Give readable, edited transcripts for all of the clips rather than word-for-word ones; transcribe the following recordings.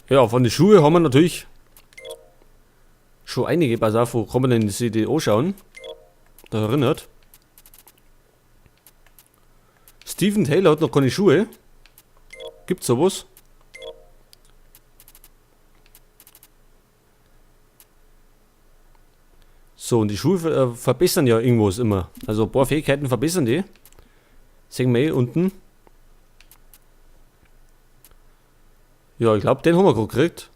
Ja, von den Schuhen haben wir natürlich schon einige. Pass auf, wo kann man denn sich die anschauen? Da erinnert. Steven Taylor hat noch keine Schuhe. Gibt's sowas? So, und die Schuhe verbessern ja irgendwas immer. Also ein paar Fähigkeiten verbessern die. Sehen wir eh unten. Ja, ich glaub, den haben wir grad gekriegt.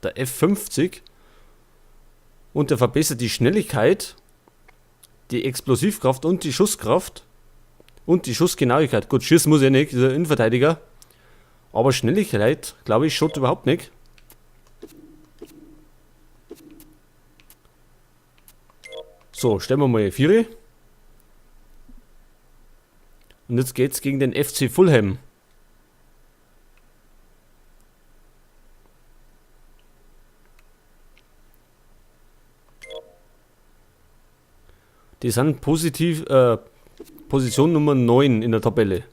Der F50. Und der verbessert die Schnelligkeit, die Explosivkraft und die Schusskraft. Und die Schussgenauigkeit. Gut, schießen muss ich nicht, ist ein Innenverteidiger. Aber Schnelligkeit, glaub ich, schaut überhaupt nicht. So, stellen wir mal 4. Und jetzt geht's gegen den FC Fulham. Die sind positiv, Position Nummer 9 in der Tabelle.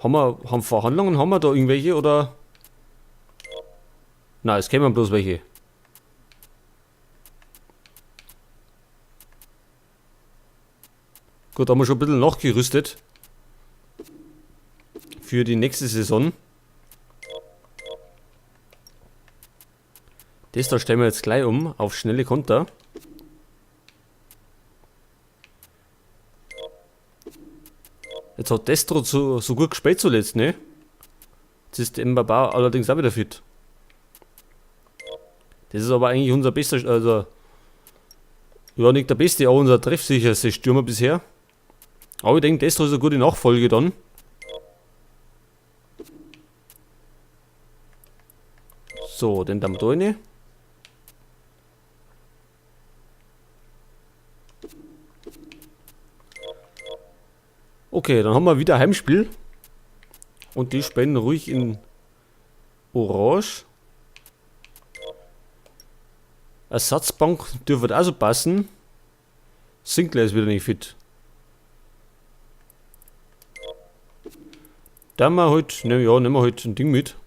Haben Verhandlungen, haben wir da irgendwelche oder? Nein, es kämen bloß welche. Gut, da haben wir schon ein bisschen nachgerüstet. Für die nächste Saison. Das da stellen wir jetzt gleich auf schnelle Konter. Jetzt hat Destro so gut gespielt zuletzt, ne? Jetzt ist Mbappé allerdings auch wieder fit. Das ist aber eigentlich unser bester, also, ja, nicht der beste, aber unser treffsicherste Stürmer bisher. Aber ich denke, Destro ist eine gute Nachfolge dann. So, den da rein. Okay, dann haben wir wieder Heimspiel. Und die spielen ruhig in Orange. Ersatzbank dürfte auch so passen. Sinclair ist wieder nicht fit. Da haben wir heute, ne, ja, nehmen wir heute ein Ding mit.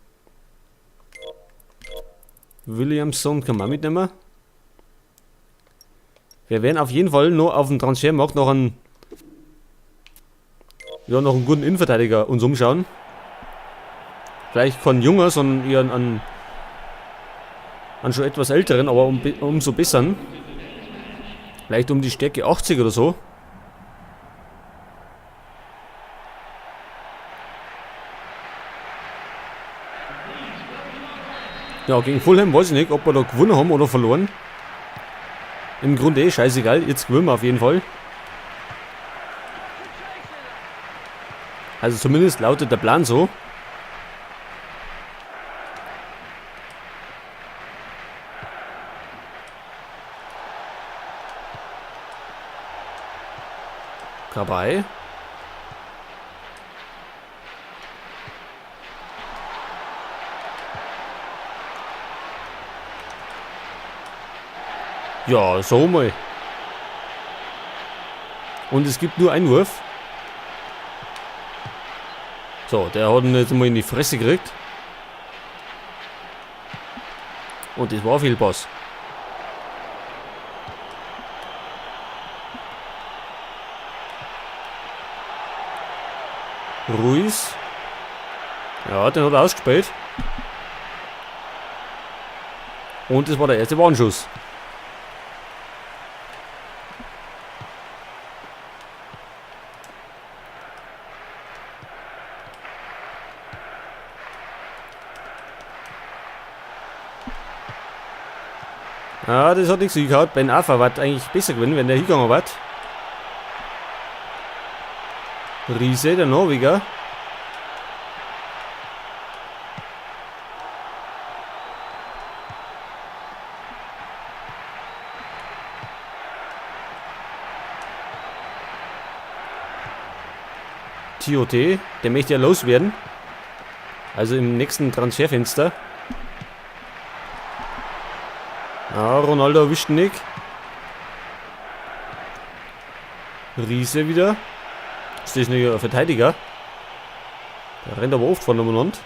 Williamson kann man auch mitnehmen. Wir werden auf jeden Fall noch auf dem Transfermarkt noch einen guten Innenverteidiger uns umschauen. Vielleicht kein junger, sondern eher einen schon etwas älteren, aber umso besseren. Vielleicht um die Stärke 80 oder so. Ja, gegen Fulham weiß ich nicht, ob wir da gewonnen haben oder verloren. Im Grunde eh scheißegal, jetzt gewinnen wir auf jeden Fall. Also zumindest lautet der Plan so. Cabaye. Ja, so mal. Und es gibt nur Einwurf. So, der hat ihn jetzt mal in die Fresse gekriegt. Und das war viel Pass. Ruiz. Ja, den hat er ausgespielt. Und das war der erste Warnschuss. Ja, das hat nichts gehauen. Ben Arfa war eigentlich besser gewesen, wenn der hingegangen war. Riese, der Norweger. Tioté, der möchte ja loswerden. Also im nächsten Transferfenster. Ah, Ronaldo erwischt ihn nicht. Riese wieder. Ist das nicht ein Verteidiger? Der rennt aber oft von umeinander.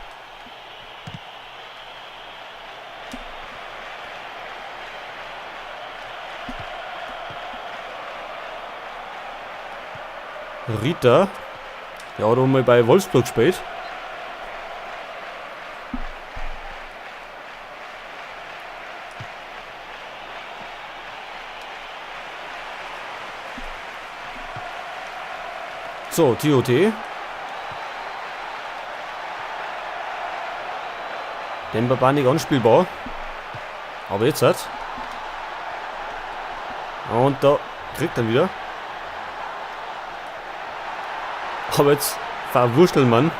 Rita. Der hat auch mal bei Wolfsburg gespielt. So, TOT. Demba war nicht anspielbar. Aber jetzt hat. Und da kriegt er wieder. Aber jetzt verwurschtelt man.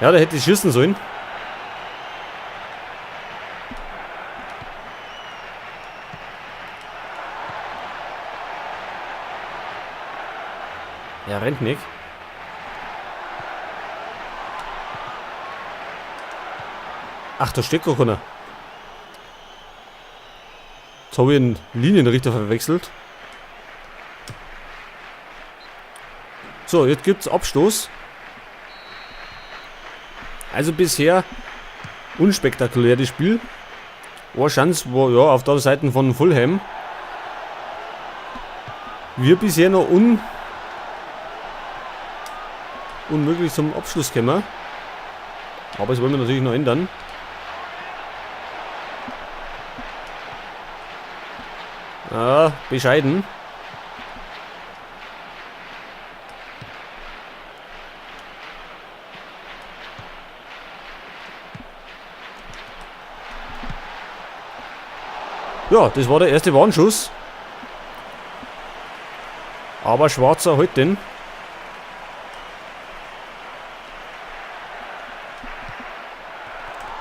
Ja, der hätte schießen sollen. Er rennt nicht. Ach, da steht gar keiner. Jetzt habe ich einen Linienrichter verwechselt. So, jetzt gibt's Abstoß. Also bisher unspektakulär das Spiel. Eine Chance war ja auf der Seite von Fulham. Wir bisher noch unmöglich zum Abschluss kommen. Aber das wollen wir natürlich noch ändern. Ah, bescheiden. Ja, das war der erste Warnschuss. Aber Schwarzer holt den.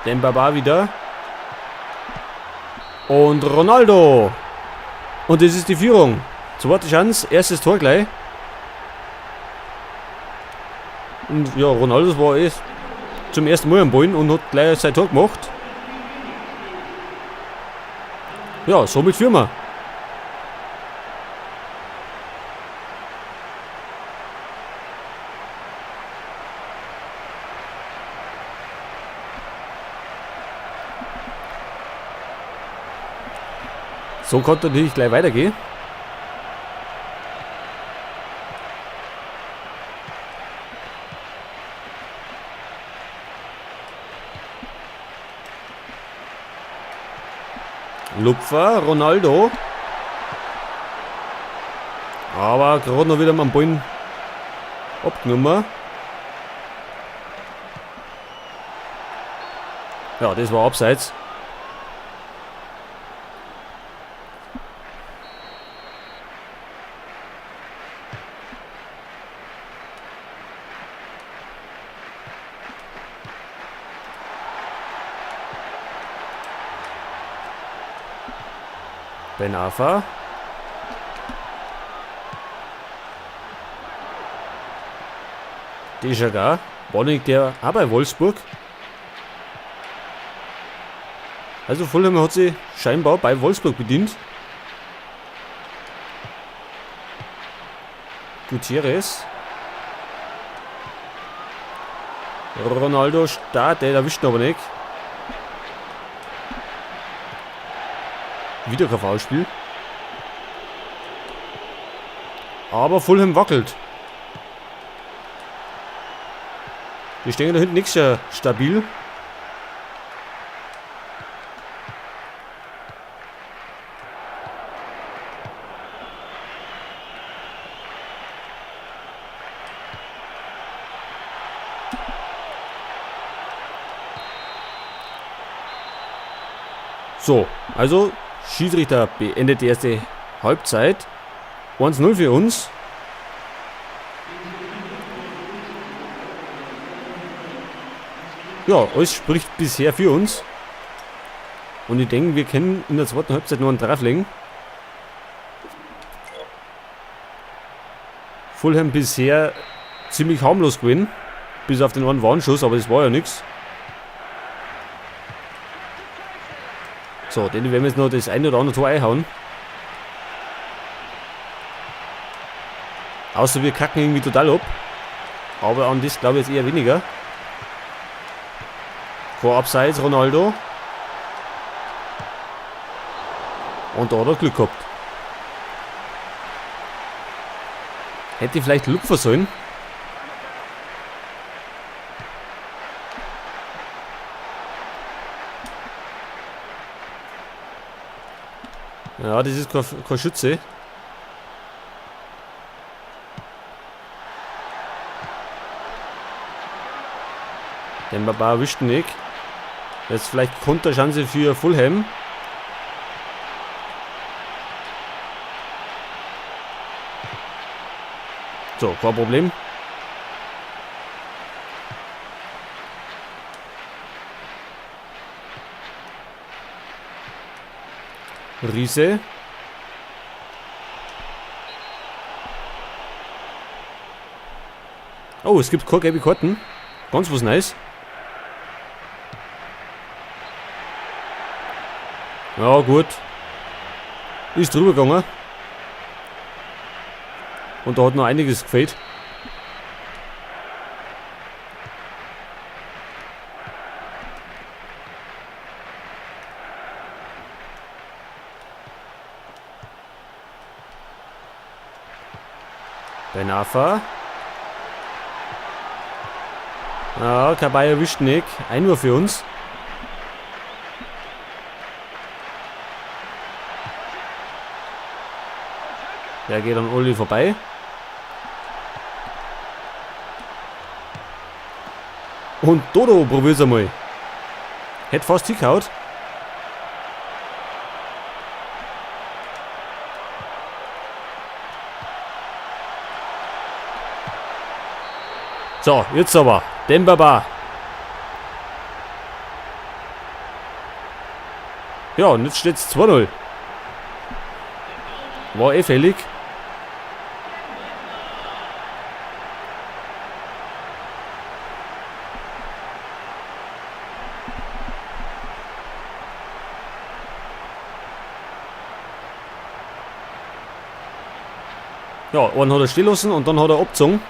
Demba Ba wieder. Und Ronaldo. Und das ist die Führung. Zweite Chance, erstes Tor gleich. Und ja, Ronaldo war eh zum ersten Mal am Ballen und hat gleich sein Tor gemacht. Ja, somit führen wir. So konnte natürlich gleich weitergehen. Lupfer, Ronaldo. Aber gerade noch wieder am Ballen abgenommen. Ja, das war abseits. Ben Arfa. Dejagah. War nicht der auch bei Wolfsburg? Also Fulham hat sich scheinbar bei Wolfsburg bedient. Gutierrez. Ronaldo startet, erwischt ihn aber nicht. Wieder kein Foulspiel. Aber Fulham wackelt. Die stehen da hinten nicht sehr stabil. So, also Schiedsrichter beendet die erste Halbzeit. 1-0 für uns. Ja, alles spricht bisher für uns. Und ich denke, wir können in der zweiten Halbzeit noch einen drauflegen. Fulham bisher ziemlich harmlos gewesen. Bis auf den einen Warnschuss, aber das war ja nix. So, den werden wir jetzt noch das eine oder andere Tor einhauen. Außer wir kacken irgendwie total ab. Aber an das glaube ich jetzt eher weniger. Vor Abseits Ronaldo. Und da hat er Glück gehabt. Hätte ich vielleicht lupfen sollen. Ja, das ist kein Schütze. Den Baba erwischt nicht. Jetzt vielleicht Konterchance für Fulham. So, kein Problem. Riese. Oh, es gibt keine gelbe Karten. Ganz was Nice. Ja, gut. Ist drüber gegangen. Und da hat noch einiges gefehlt. Ben Arfa. Ja, Cabaye erwischt nicht. Einwurf für uns. Der geht an Uli vorbei. Und Dodo probiert's einmal. Hätte fast hingehauen. So, jetzt aber. Demba Ba. Ja, und jetzt steht's 2-0. War eh fällig. Ja, einen hat er stehen lassen und dann hat er abgezogen.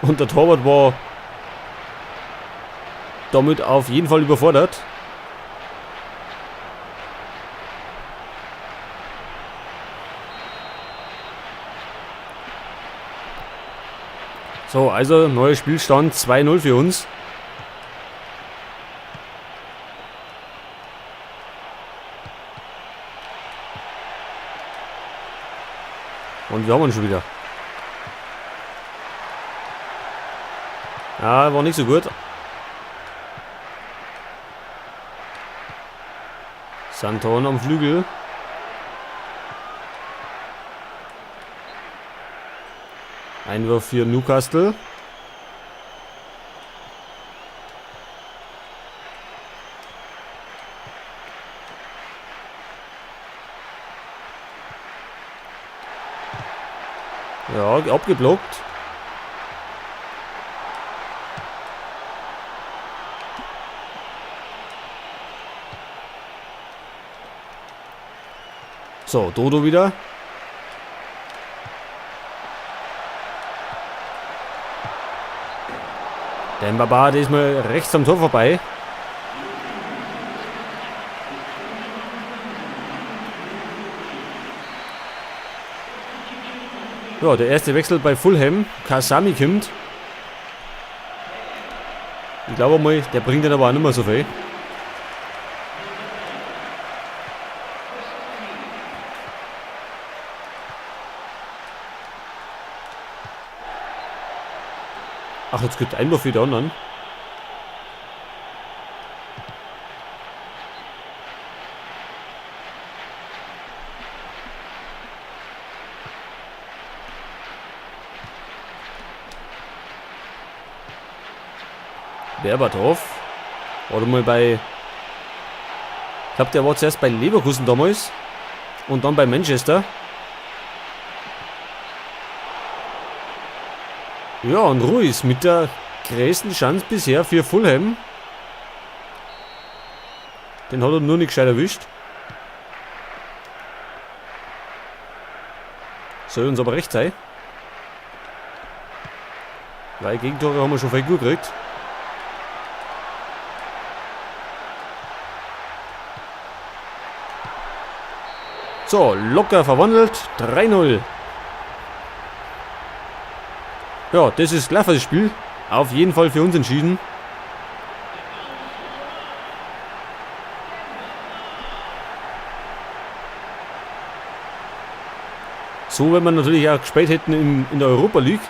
Und der Torwart war damit auf jeden Fall überfordert. So, also neuer Spielstand 2-0 für uns. Und wir haben ihn schon wieder. Ja, war nicht so gut. Santon am Flügel. Einwurf für Newcastle. Ja, abgeblockt. So, Dodo wieder. Demba Ba, diesmal rechts am Tor vorbei. Ja, der erste Wechsel bei Fulham. Kasami kommt. Ich glaube mal, der bringt dann aber auch nicht mehr so viel. Ach, jetzt gibt Einwurf wieder anderen. Berbatov. Warte mal bei... Ich glaub, der war zuerst bei Leverkusen damals. Und dann bei Manchester. Ja, und Ruiz mit der größten Chance bisher für Fulham. Den hat er nur nicht gescheit erwischt. Soll uns aber recht sein. Weil Gegentore haben wir schon viel gut gekriegt. So, locker verwandelt. 3-0. Ja, das ist klar für das Spiel. Auf jeden Fall für uns entschieden. So, wenn wir natürlich auch gespielt hätten in der Europa League,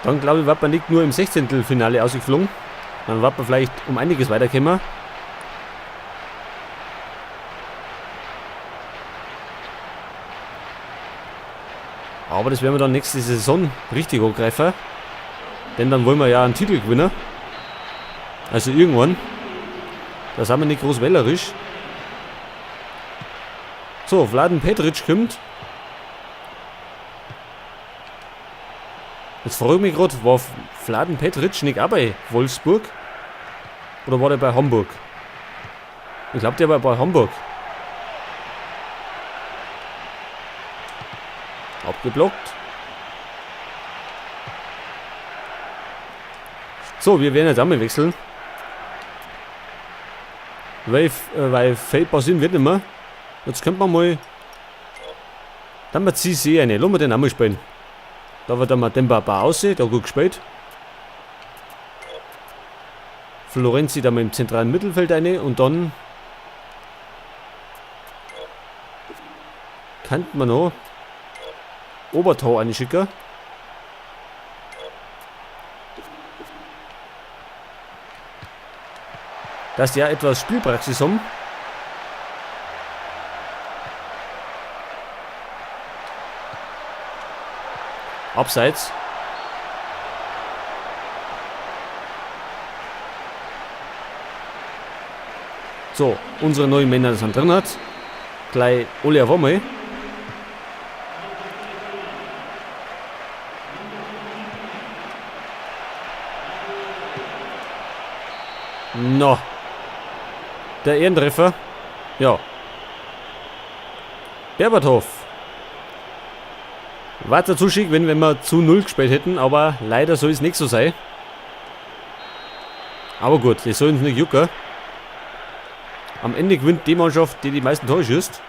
dann glaube ich, war man nicht nur im Sechzehntelfinale ausgeflogen. Dann war man vielleicht um einiges weitergekommen. Aber das werden wir dann nächste Saison richtig angreifen. Denn dann wollen wir ja einen Titel gewinnen. Also irgendwann. Da sind wir nicht groß wählerisch. So, Vladen Petric kommt. Jetzt frage ich mich grad, war Vladen Petric nicht auch bei Wolfsburg? Oder war der bei Hamburg? Ich glaub, der war bei Hamburg. Abgeblockt. So, wir werden jetzt einmal wechseln. Weil viel passieren wird nicht mehr. Jetzt könnte man mal... Dann mal Cissé rein. Lassen wir den einmal spielen. Da wird dann mal Demba Ba aussehen, der hat gut gespielt. Florenzi da mal im zentralen Mittelfeld rein und dann könnte man noch Obertau einschicken. Dass die ja etwas Spielpraxis haben. Abseits. So, unsere neuen Männer sind drin. Hat. Gleich alle auf einmal. No. Der Ehrentreffer. Ja. Berbatov. War dazu schick, wenn wir zu 0 gespielt hätten, aber leider soll es nicht so sein. Aber gut, das soll uns nicht jucken. Am Ende gewinnt die Mannschaft, die die meisten Tore schießt.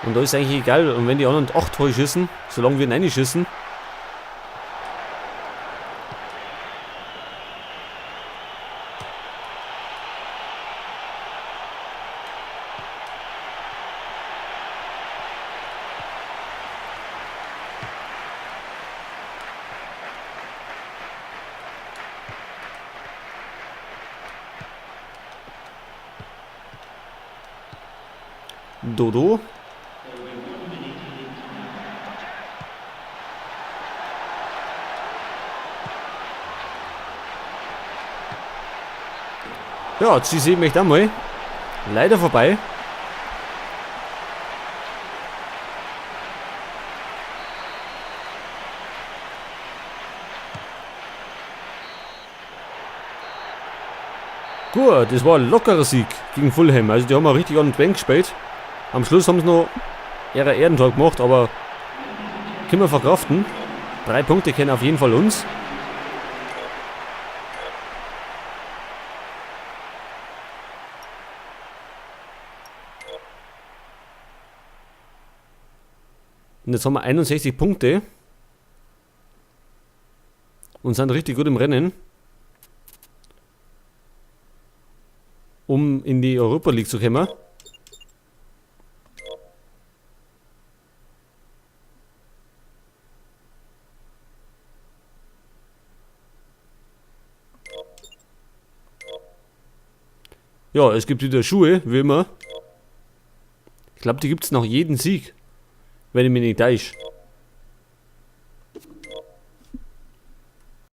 Und da ist eigentlich egal, und wenn die anderen 8 Tore schießen, solange wir 9 schießen. Dodo. Ja, Cissé möchte einmal. Leider vorbei. Gut, das war ein lockerer Sieg gegen Fulham. Also die haben auch richtig an den Bank gespielt. Am Schluss haben sie noch ihre Ehrentor gemacht, aber können wir verkraften. 3 Punkte kennen auf jeden Fall uns. Und jetzt haben wir 61 Punkte. Und sind richtig gut im Rennen. Um in die Europa League zu kommen. Ja, es gibt wieder Schuhe, wie immer. Ich glaub, die gibt's nach jedem Sieg. Wenn ich mich nicht täusche.